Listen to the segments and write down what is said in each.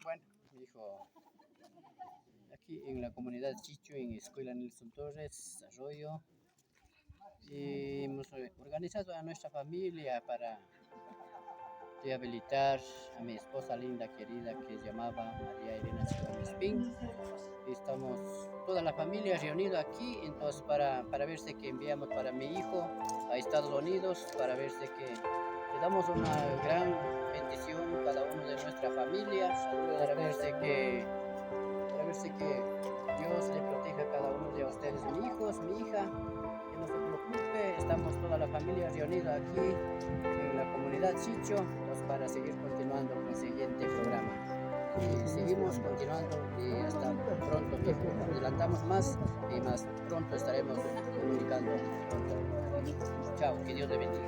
Bueno. Hijo, aquí en la comunidad Chicho, en Escuela Nelson Torres, Arroyo, y hemos organizado a nuestra familia para rehabilitar a mi esposa linda, querida, que se llamaba María Elena Chiván Espín. Estamos toda la familia reunida aquí, entonces para ver si que enviamos para mi hijo a Estados Unidos, para ver si que le damos una gran bendición a cada uno de nuestra familia, para ver si que Dios le proteja a cada uno de ustedes, mis hijos, mi hija, que no se preocupe, estamos toda la familia reunida aquí en la comunidad Chicho, entonces para seguir continuando con el siguiente programa. Y seguimos continuando y hasta pronto, mijo. Adelantamos más y más pronto estaremos comunicando. Chao, que Dios le bendiga.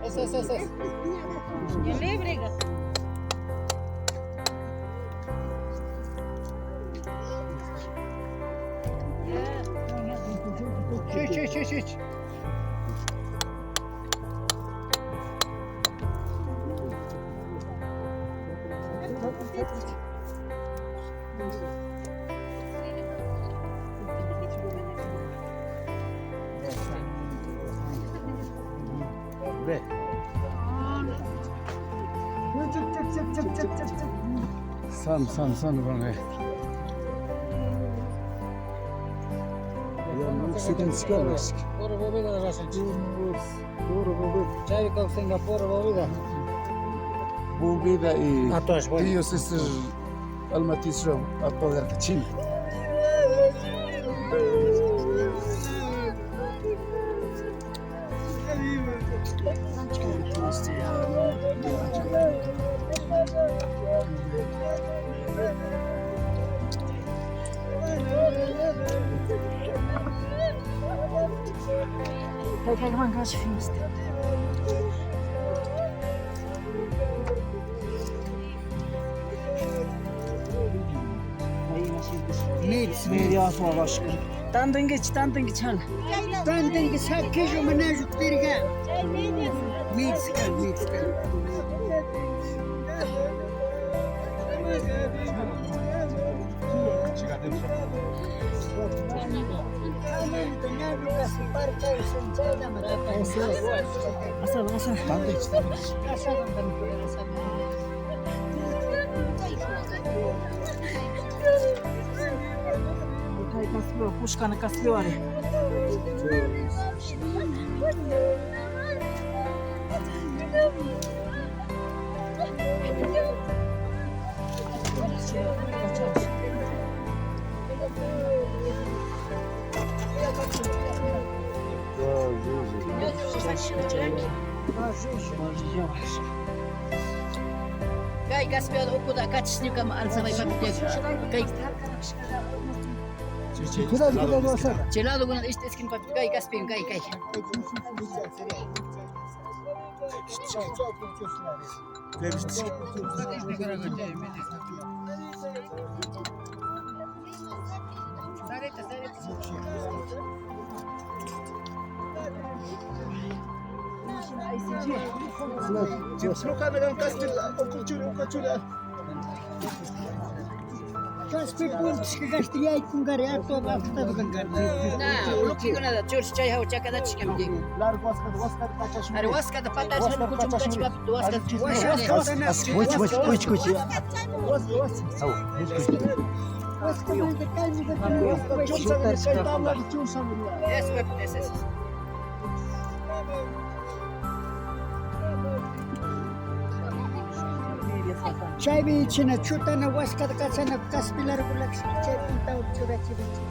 Eso, eso, eso. Sí, sí, sí, sí. Sam sam sam bana. Puro bobida rasanchik. Puro bobida. Chay kawsanka puro bobida. Bobida y Ah, todo es bueno. tíos este almatisro a toda la China. Tantankichi, tantankichi hala. Tantanki sakillu mana lluktirka. Mitska, mitska. Asado, asado. Kay kaspiwa, pushkana kaspiwari. Kay kaspiwan ukuta kachishñukama alzabay papita. Kay Cuidado, cuidado, asado. chelado kuna ishta esquina papita kay kaspin kay kay. Kaspi punchka kashti yaykunkari atuwa aptado kankari. Na, ulukikunata church chay hawa chakadachishkami. Largo waskata waskata kachashun. Ari waskata patashpa kuchun kachi papita waskata. Kuch kuch kuch kuch. Waskamanta kaymi Eso, papita, eso, eso. Chaymi china chutana waskata kachana kaspi largulakshka chay puntawan churachirichik.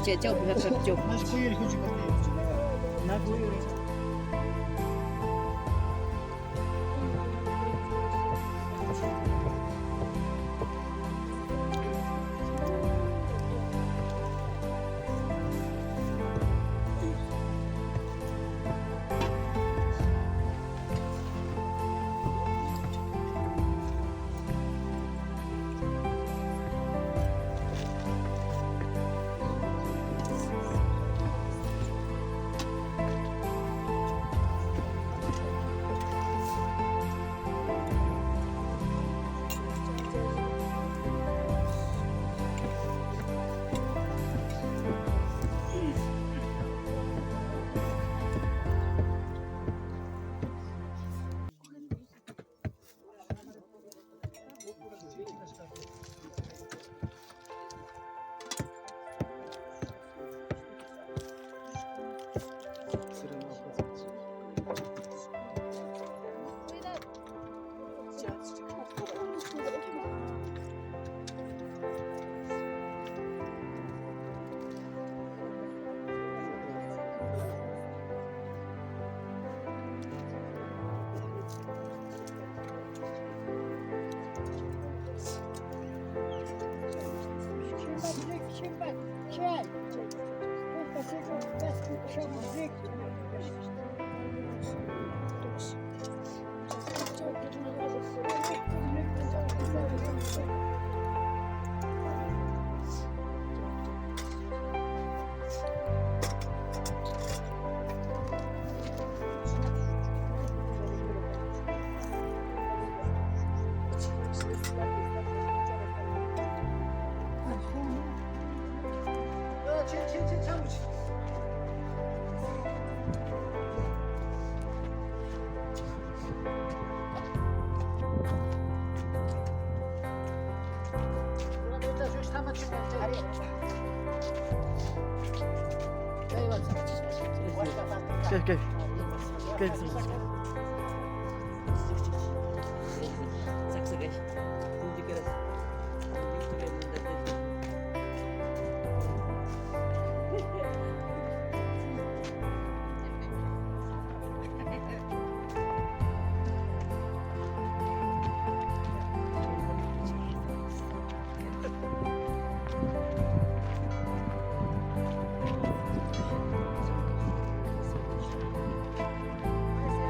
Chay chawpi haqhapi chawpi. Na kuyuri. Kay kay. Kay. Saksakay. Hindi ka rin.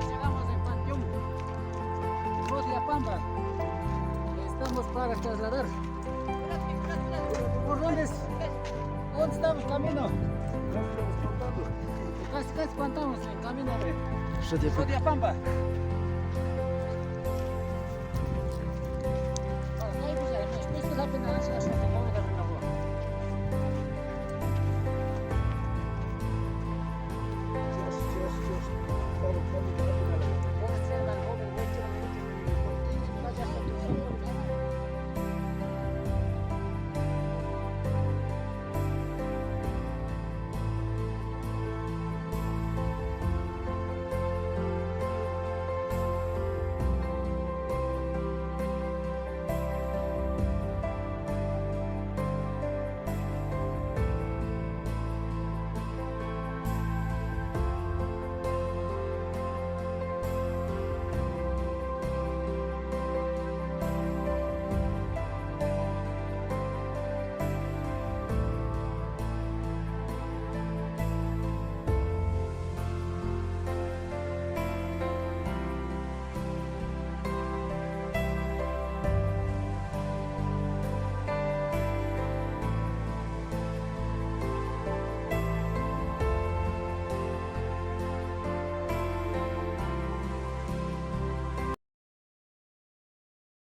Llegamos en Panteón, Pamba. Estamos para trasladar. ¿Por dónde, es? ¿Dónde estamos camino? Casi, casi espantamos en camino de Pamba.